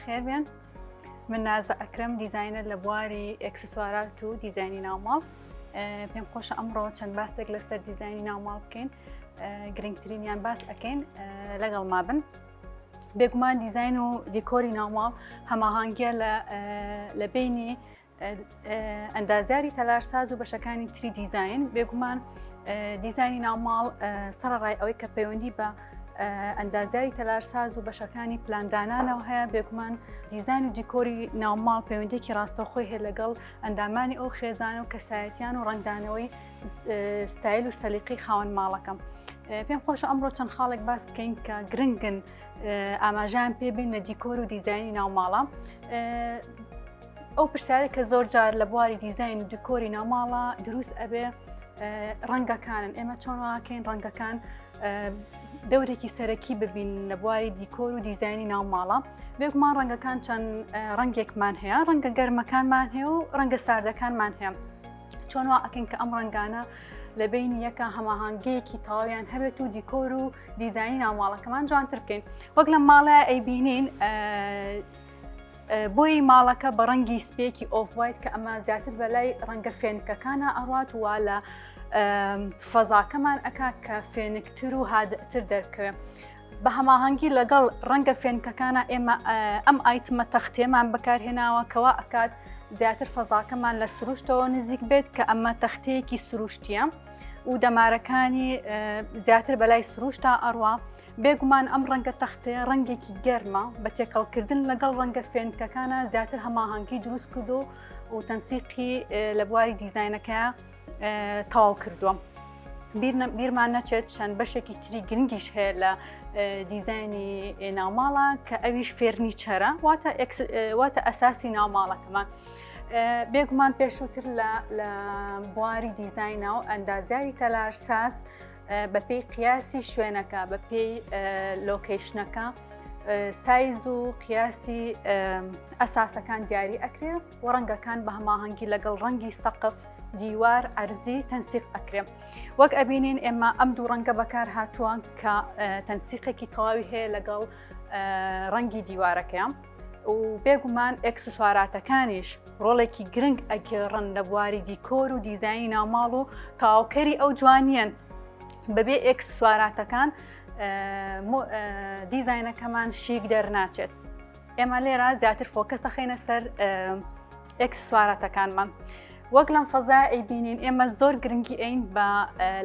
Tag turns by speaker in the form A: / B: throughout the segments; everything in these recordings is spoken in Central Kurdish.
A: بەخێربێن. من نازە ئەکرەم دیزاینەر لە بواری ئێکسسوارات و دیزاینی ناوماڵ. پێم خۆشە ئەمڕۆ چەند باسێک لەسەر دیزاینی ناوماڵ بکەین گرنگترینیان باس ئەەکەین لەگەڵ ما بن. بێگومان دیزاین و دیکۆری ناوماڵ هەماهەنگیە لە بینی ئەندازیاری تەلارساز و بەشەکانی تری دیزاین. بێگومان دیزاینی ناوماڵ سەرەڕای ئەوەی کە پەیوەندی بە ئەندازیاری تەلارساز و بەشەکانی پلاندانانەوە هەیە، بێگومان دیزاین و دیکۆری ناوماڵ پەیوەندێکی ڕاستەوخۆی هەیە لەگەڵ ئەندامانی ئەو خێزان و کەسایەتیان و ڕەنگدانەوەی ستایل و سەلیقەی خاوەن ماڵەکەم. پێم خۆشە ئەمڕۆ چەند خاڵێک باس بکەین کە گرنگن ئاماژان پێ بین لە دیکۆر و دیزاینی ناوماڵە. ئەو پرسیارە کە زۆر جار لە بواری دیزاین و دیکۆری ناوماڵە دروست ئەبێ ڕەنگەکانن. ئێمە چۆن واکەین ڕەنگەکان دەورێکی سەرەکی ببین لە بواری دیکۆر و دیزاینی ناوماڵە؟ بێگومان ڕەنگەکان چەند ڕەنگێکمان هەیە، ڕەنگە گەرمەکانمان هەیە و ڕەنگە ساردەکانمان هەیە. چۆن وا ئەکەین کە ئەم ڕەنگانە لە بینی یەکە هەماهەنگیەکی تەواویان هەبێت و دیکۆر و دیزاینی ناوماڵەکەمان جوانتر بکەین؟ وەک لەم ماڵە ئەیبینین بۆی ماڵەکە بە ڕەنگی سپێکی off white کە ئەمە زیاتر بە لای ڕەنگە فێنکەکانە ئەڕات وا لە فەزاکەمان ئەک کە فێنکتر و هادتر دەرکەوێ. بە هەماهەنگی لەگەڵ ڕەنگە فێنکەکانە ئێمە ئەم item ە تەختێمان بەکارهێناوە کەوا ئەکات زیاتر فەزاکەمان لە سروشتەوە نزیک بێت، کە ئەمە تەختەیەکی سروشتیە و دەمارەکانی زیاتر بەلای سروشتا ئەڕوا. بێگومان ئەم ڕەنگە تەختەیە ڕەنگێکی گەرمە، بە تێکەڵکردن لەگەڵ ڕەنگە فێنکەکانە زیاتر هەماهەنگی دروست کردو و تەنسیقی لە بواری دیزاینەکە تەواو کردووە. بیرمان نەچێت چەند بەشێکی تری گرنگیش هەیە لە دیزاینی ناوماڵە کە ئەویش furniture ە، واتە ئەساسی ناوماڵەکەمان. بێگومان پێشووتر لە بواری دیزاینا و ئەندازیاری تەلارساز بەپێی قیاسی شوێنەکە، بەپێی location ەکە سایز و قیاسی ئەساسەکان دیاری ئەکرێ و ڕەنگەکان بە هەماهەنگی لەگەڵ ڕەنگی سەقف، دیوار، عەرزی تەنسیق ئەکرێ. وەک ئەبینین ئێمە ئەم دوو ڕەنگە بەکار هاتووە کە تەنسیقێکی تەواوی هەیە لەگەڵ ڕەنگی دیوارەکەیان و بێگومان ئێکسسواراتەکانیش ڕۆڵێکی گرنگ ئەگێڕن لە بواری دیکۆر و دیزاینی ناوماڵ و تەواوکەری ئەو جوانیەن. بەبێ ئێکسسواراتەکان دیزاینەکەمان شیک دەرناچێت. ئێمە لێرە زیاتر focus ئەخەینە سەر ئێکسسواراتەکانمان. وەک لەم فەزا ئەیبینین ئێمە زۆر گرنگی ئەین بە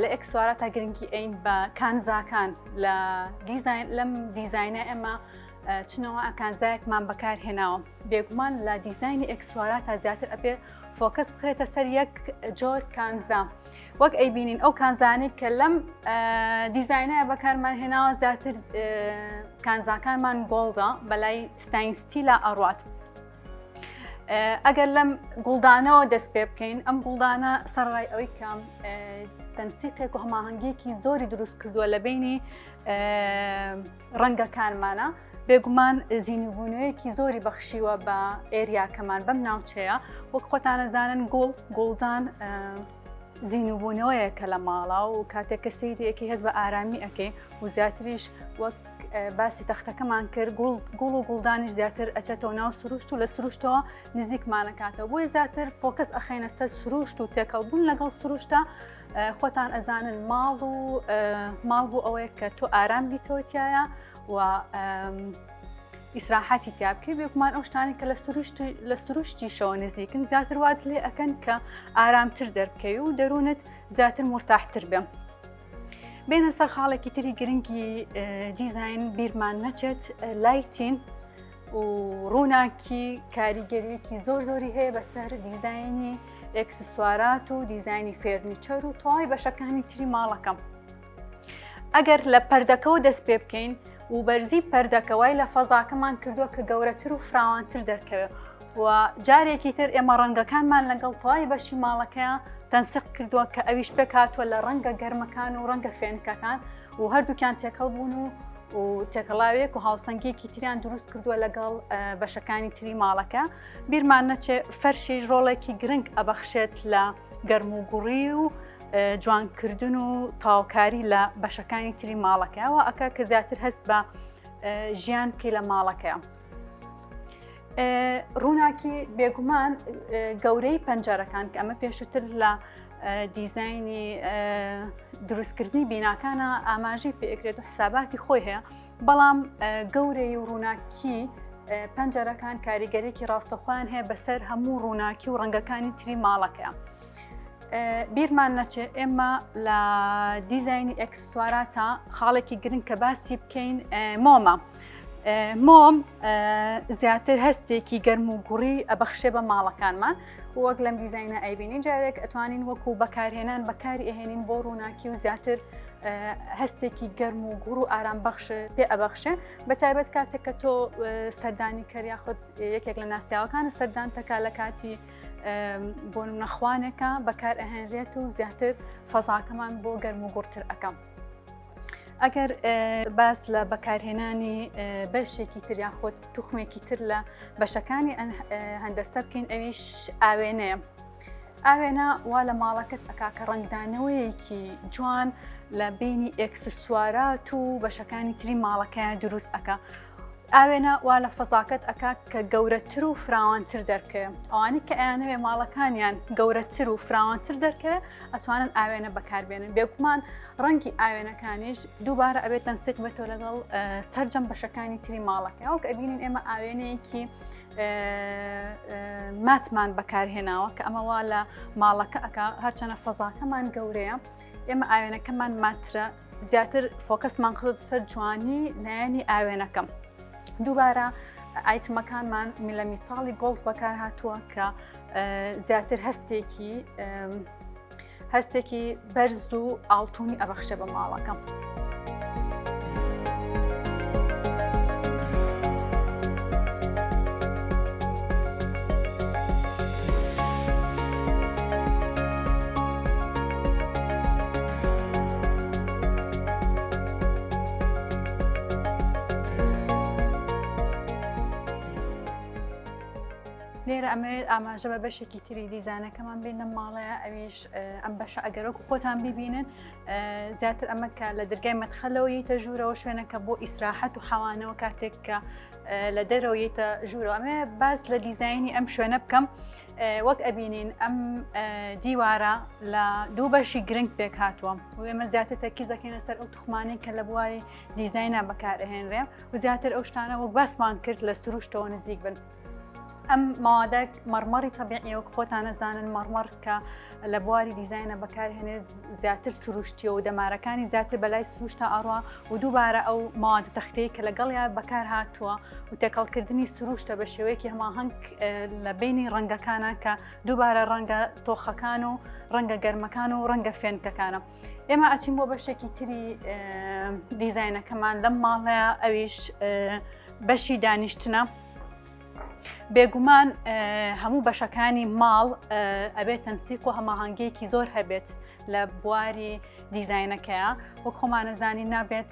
A: لە ئێکسسواراتە گرنگی ئەین بە کانزاکان لە دیزاین. لەم دیزاینە ئێمە چنەوە کانزایەکمان بەکارهێناوە. بێگومان لە دیزاینی ئێکسسواراتە زیاتر ئەبێ focus بخرێتە سەر یەک جۆر کانزا. وەک ئەیبینین ئەو کانزانەی کە لەم دیزاینە بەکارمان هێناوە زیاتر کانزاکانمان gold ە، بەلای stainless steel ا ئەڕات. ئەگەر لەم گوڵدانەوە دەست پێ بکەین، ئەم گوڵدانە سەرڕای ئەوەی کە تەنسیقێک و هەماهەنگیەکی زۆری دروست کردووە لە بینی ڕەنگەکانمانە، بێگومان زیینیبوونەوەیەکی زۆری بەخشیوە بە area کەمان بەم ناوچەیە. وەک خۆتانەزانن گوڵ گوڵدان زیینوبوونەوەیە کە لە ماڵا و کاتێک کە سەیرێکی هەست بە ئارامی ئەەکەی و زیاتریش وەک باسی تەختەکەمان کرد گوڵ گوڵ و گوڵدانیش زیاتر ئەچێتەوە ناو سروشت و لە سروشتەوە نزیکمانەکاتەوە، بۆیە زیاتر focus ئەخەینە سەر سروشت و تێکەڵبوون لەگەڵ سروشتە. خۆتان ئەزانن ماڵ و ماڵ بۆ ئەوەیە کە تۆ ئارام بیتەوە تایە و ئیسراحەتی تیا بکەی. بێگومان ئەو شتانی کە لە سروشتیشەوە نزیکن زیاتر وات لێ ئەکەن کە ئارامتر دەربکەی و دەروونت زیاتر مرتاحتر بێ. بێنە سەر خاڵێکی تری گرنگی دیزاین، بیرمان نەچێت lighting و ڕووناکی کاریگەریەکی زۆر زۆری هەیە بەسەر دیزاینی ئێکسسوارات و دیزاینی furniture و تەواوی بەشەکانی تری ماڵەکەم. ئەگەر لە پەردەکەەوە دەست پێ بکەین و بەرزی پەردەکە وای لە فەزاکەمان کردووە کە گەورەتر و فراوانتر دەرکەوێت و جارێکی تر ئێمە ڕەنگەکانمان لەگەڵ تەواوی بەشی ماڵەکەیان تەنسیق کردووە کە ئەویش پێک هاتووە لە ڕەنگە گەرمەکان و ڕەنگە فێنکەکان و هەردووکیان تێکەڵ بوون و و تێکەڵاوێک و هاوسەنگیەکی تریان دروست کردووە لەگەڵ بەشەکانی تری ماڵەکە. بیرمان نەچێ فەرشیش ڕۆڵێکی گرنگ ئەبەخشێت لە گەرم و گوڕی و جوانکردن و تاوکاری لە بەشەکانی تری ماڵەکەەوە ئەکا کە زیاتر هەست بە ژیان بکەی لە ماڵەکەیە. ڕووناکی بێگومان گەورەی پەنجەرەکان کە ئەمە پێشتر لە دیزایانی دروستکردنی بیناکانە ئاماژەی پێکرێت و حساباتی خۆی هەیە بەڵام گەورەی و ڕووناکی پەنجەرەکان کاریگەرێکی ڕاستەخۆیان هەیە بەسەر هەموو ڕووناکی و ڕەنگەکانی تری ماڵەکەیە. بیرمان نەچێت ئێمە لە دیزایانی ئەکسسواراتە خاڵێکی گرنگ کە باسی بکەین مۆمە. مۆم زیاتر هەستێکی گەرم و گوڕی ئەبەخشێ بە ماڵەکانمان وەک لەم دیزینە ئەیبینین جارێک ئەتوانین وەکو بەکارهێنان بەکاری ئەهێنین بۆ ڕووناکی و زیاتر هەستێکی گەرم و گوڕ و ئارام بەخش پێ ئەبەخشێ بە تایبەت کاتێک کە تۆ سەردانی کەر یاخود یەکێک لە ناسیاوەکانە سەردان تەکا لە کاتی بۆ نەخوانێکە بەکار ئەهێنرێت و زیاتر فەزاکەمان بۆ گەرم و گوڕتر ئەەکەم. ئەگەر باس لە بەکارهێنانی بەشێکی تر یاخود توخمێکی تر لە بەشەکانی هەندەسە بکەین ئەویش ئاوێنەیە. ئاوێنە وا لە ماڵەکەت ئەکا کە ڕەنگدانەوەیەکی جوان لە بینی ئێکسسوارات و بەشەکانی تری ماڵەکەیان دروست ئەکا. ئاوێنە وا لە فەزاکەت ئەکات کە گەورەتر و فراوانتر دەرکەوێ ئەوانەی کە ئەیانەوێ ماڵەکانیان گەورەتر و فراوانتر دەرکەوێ ئەتوانن ئاوێنە بەکاربێنن بێگومان ڕەنگی ئاوێنەکانیش دووبارە ئەبێت تەنسیق بێتەوە لەگەڵ سەرجەم بەشەکانی تری ماڵەکە وەک ئەبینین ئێمە ئاوێنەیەکی ماتمان بەکارهێناوە کە ئەمە وا لە ماڵەکە ئەک هەرچەنە فەزاکەمان گەورەیە ئێمە ئاوێنەکەمان ماترە زیاتر فۆکەسمان خستە سەر جوانی لایەنی ئاوێنەکەم دووبارە ئایتمەکانمان لە میتاڵی gold بەکار هاتووە کە زیاتر هەستێکی هەستێکی بەرز و ئاڵتونی ئەبەخشێ بە ماڵەکەم. لێرە ئەمەوێت ئاماژە بە بەشێکی تری دیزانەکەمان بین لەم ماڵەیە ئەویش ئەم بەشە ئەگەرۆک خۆتان ببینن زیاتر ئەمە کە لە دەرگای مەدخەلەوە یتە ژوورەوە شوێنەکە بۆ ئیسراحەت و حەوانەوە کاتێک کە لە دەرەوە یتە ژوورەوە ئەمێ باس لە دیزایانی ئەم شوێنە بکەم وەک ئەبینین ئەم دیوارە لە دوو بەشی گرنگ پێک هاتووە و ئێمە زیاتر تەرکیز دەکەینە سەر ئەو توخمانەی کە لە بواری دیزاینا بەکارئەهێنرێ و زیاتر ئەو شتانە وەک باسمان کرد لە سروشتەوە نزیک بن. ئەم مادە مەڕمەڕی تەبیعی وەک خۆتان ئەزانن مەڕمەڕ کە لە بواری دیزینە بەکارهێنێت زیاتر سروشتیە و دەمارەکانی زیاتر بەلای سروشتا ئەڕوا و دووبارە ئەو مادە تەختەی کە لەگەڵیا بەکار هاتووە و تێکەڵکردنی سروشتە بە شێوەیەکی هەماهەنگ لە بینی ڕەنگەکانە کە دووبارە ڕەنگە تۆخەکان و ڕەنگە گەرمەکان و ڕەنگە فێنکەکانە. ئێمە ئەچین بۆ بەشێکی تری دیزینەکەمان لەم ماڵەیە ئەویش بەشی دانیشتنە. بێگومان هەموو بەشەکانی ماڵ ئەبێت تەنسیق و هەماهەنگیەکی زۆر هەبێت لە بواری دیزینەکەیە وەک خۆمانەزانی نابێت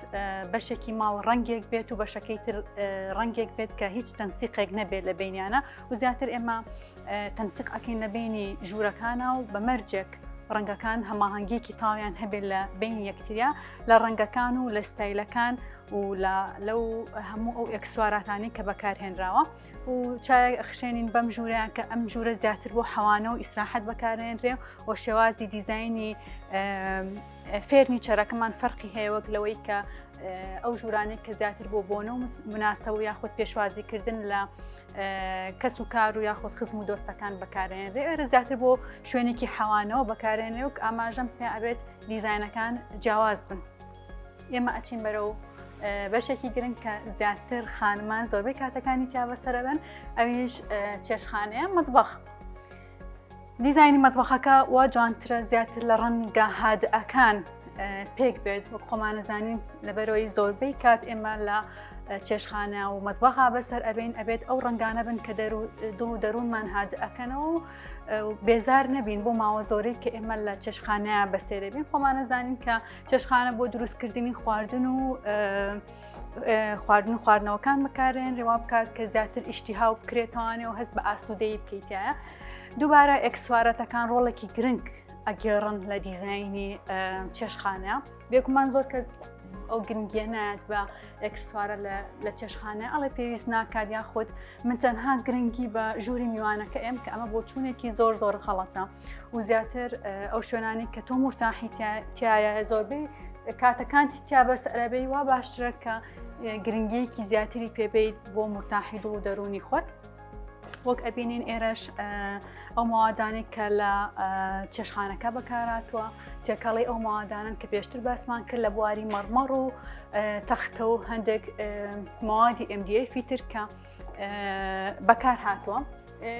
A: بەشێکی ماڵ ڕەنگێک بێت و بەشەکەی تر ڕەنگێک بێت کە هیچ تەنسیقێک نەبێت لە بینیانە و زیاتر ئێمە تەنسیق ئەکەین لە بینی ژوورەکانە و بە مەرجێک ڕەنگەکان هەماهەنگیەکی تاویان هەبێت لە بینی یەکتریا لە ڕەنگەکان و لە ستایلەکان و لە لەو هەموو ئەو ئێکسواراتانەی کە بەکارهێنراوە و چاوێک ئەخشێنین بەم ژوورەیان کە ئەم ژوورە زیاتر بۆ حەوانە و ئیسراحەت بەکارهێنرێ و شێوازی دیزایانی furniture ەکەمان فەرقی هەیە وەک لەوەی کە ئەو ژوورانەی کە زیاتر بۆ بۆنە و مناسە و یاخود پێشوازیکردن لە کەس و کار و یاخود خزم و دۆستەکان بەکارێنرێ ئێرە زیاتر بۆ شوێنێکی حەوانەوە بەکارێنێ و ئاماژەم پێ ئەبێت دیزینەکان جیاواز بن. ئێمە ئەچین بەرەو بەشێکی گرنگ کە زیاتر خانمان زۆربەی کاتەکانی تیا بەسەرەبن ئەویش چێشخانەیە مەتبەخ. دیزایانی مەتبەخەکە وا جوانترە زیاتر لە ڕەنگە هادئەکان پێک بێت وەک خۆمانەزانین لەبەرەوەی زۆربەی کات ئێمە لە چێشخانە و مەتبەخا بەسەر ئەبین ئەبێت ئەو ڕەنگانە بن کە دڵ و دەروونمان هاد ئەکەنەوە و بێزار نەبین بۆ ماوە زۆرەی کە ئێمە لە چێشخانەیە بەسێرەبین خۆمانەزانین کە چێشخانە بۆ دروستکردنی خواردن و خواردن و خواردنەوەکان بەکارێن ڕێوا بکات کە زیاتر ئیشتیها و بکرێتوانێ و هەست بە ئاسوودەی بکەیتایە دووبارە ئێکسوارەتەکان ڕۆڵێکی گرنگ. ئەگێڕن لە دیزایانی چێشخانە. بێگومان زۆر کەس ئەو گرنگیە نایەت بە ئێکسسوارە لە چێشخانە، ئەڵێ پێویست ناکات یاخود من تەنها گرنگی بە ژووری میوانەکە ئێم، کە ئەمە بۆچوونێکی زۆر زۆر غەڵەتە و زیاتر ئەو شوێنانی کە تۆ مرتاحی تایە زۆربەی کاتەکان تیا بەس ئەرەبەی وا باشترە کە گرنگیەکی زیاتری پێبیت بۆ مرتاحی دڵ و دەرونی خۆت. وەک ئەبینین ئێرەش ئەو مەوادانەی کە لە چێشخانەکە بەکاراتوە تێکەڵی ئەو مەوادانن کە پێشتر باسمان کرد لە بواری مەڕمەڕ و تەختە و هەندێک مەوادی MDF تر کە بەکار هاتووە.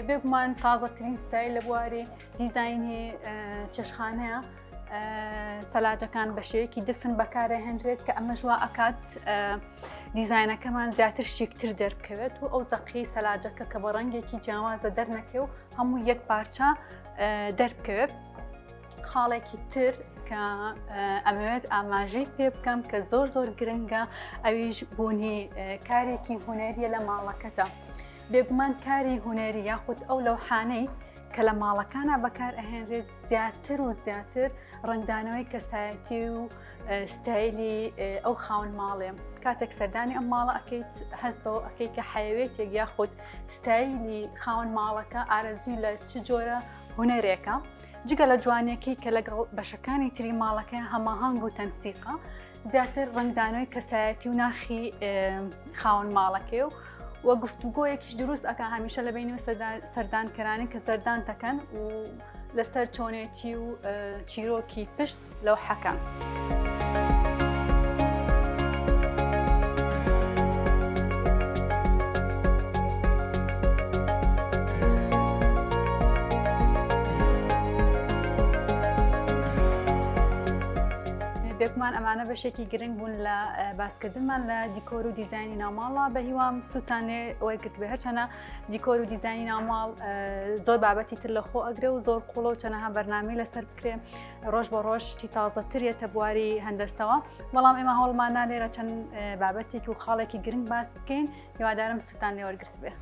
A: بێگومان تازەترین ستایل لە بواری دیزایانی چێشخانەیە سەلاجەکان بە شێوەیەکی دفن بەکارەهێنرێت کە ئەمەش وا ئەکات دیزاینەکەمان زیاتر شیکتر دەربکەوێت و ئەو زەقی سەلاجەکە کە بە ڕەنگێکی جیاوازە دەرنەکێ و هەموو یەک پارچە دەربکەوێت. خاڵێکی تر کە ئەمەوێت ئاماژەی پێ بکەم کە زۆر زۆر گرنگە ئەویش بوونی کارێکی هونەریە لە ماڵەکەتە. بێگومان کاری هونەری یاخود ئەو لەوحانەی کە لە ماڵەکانە بەکار ئەهێنرێت زیاتر و زیاتر ڕەنگدانەوەی کەسایەتی و ستایلی ئەو خاون ماڵێ. کاتێک سەردانی ئەم ماڵە ئەەکەیت هەست بەوە ئەەکەی کە حەیەوێتێک یاخود ستایلی خاوەن ماڵەکە ئارەزووی لە چ جۆرە هونەرێکە، جگە لە جوانیەکەی کە لەگەڵ بەشەکانی تری ماڵەکە هەماهەنگ و تەنسیقە، زیاتر ڕەنگدانەوەی کەسایەتی و ناخی خاوەن ماڵەکەی و و گفتوگۆیەکیش دروست ئەکا هەمیشە لە بینی سەردانکەرانی کە سەردان دەکەن و لەسەر چۆنێتی و چیرۆکی پشت لەوحەکە. بێگومان ئەمانە بەشێکی گرنگ بوون لە باسکردنمان لە دیکۆر و دیزایانی ناوماڵە. بە هیوام سوودتان لێ وەرگرت بێ. هەرچەنە دیکۆر و دیزایانی ناوماڵ زۆر بابەتی تر لە خۆ ئەگرێ و زۆر قوڵە و چەنەها بەرنامەی لەسەر بکرێ، ڕۆژ بە ڕۆژ شتی تازەتر یەتە بواری هەندەستەوە، بەڵام ئێمە هەوڵماننا لێرە چەند بابەتێک و خاڵێکی گرنگ باس بکەین. هیوادارم سوودتان لێ وەرگرت بێ.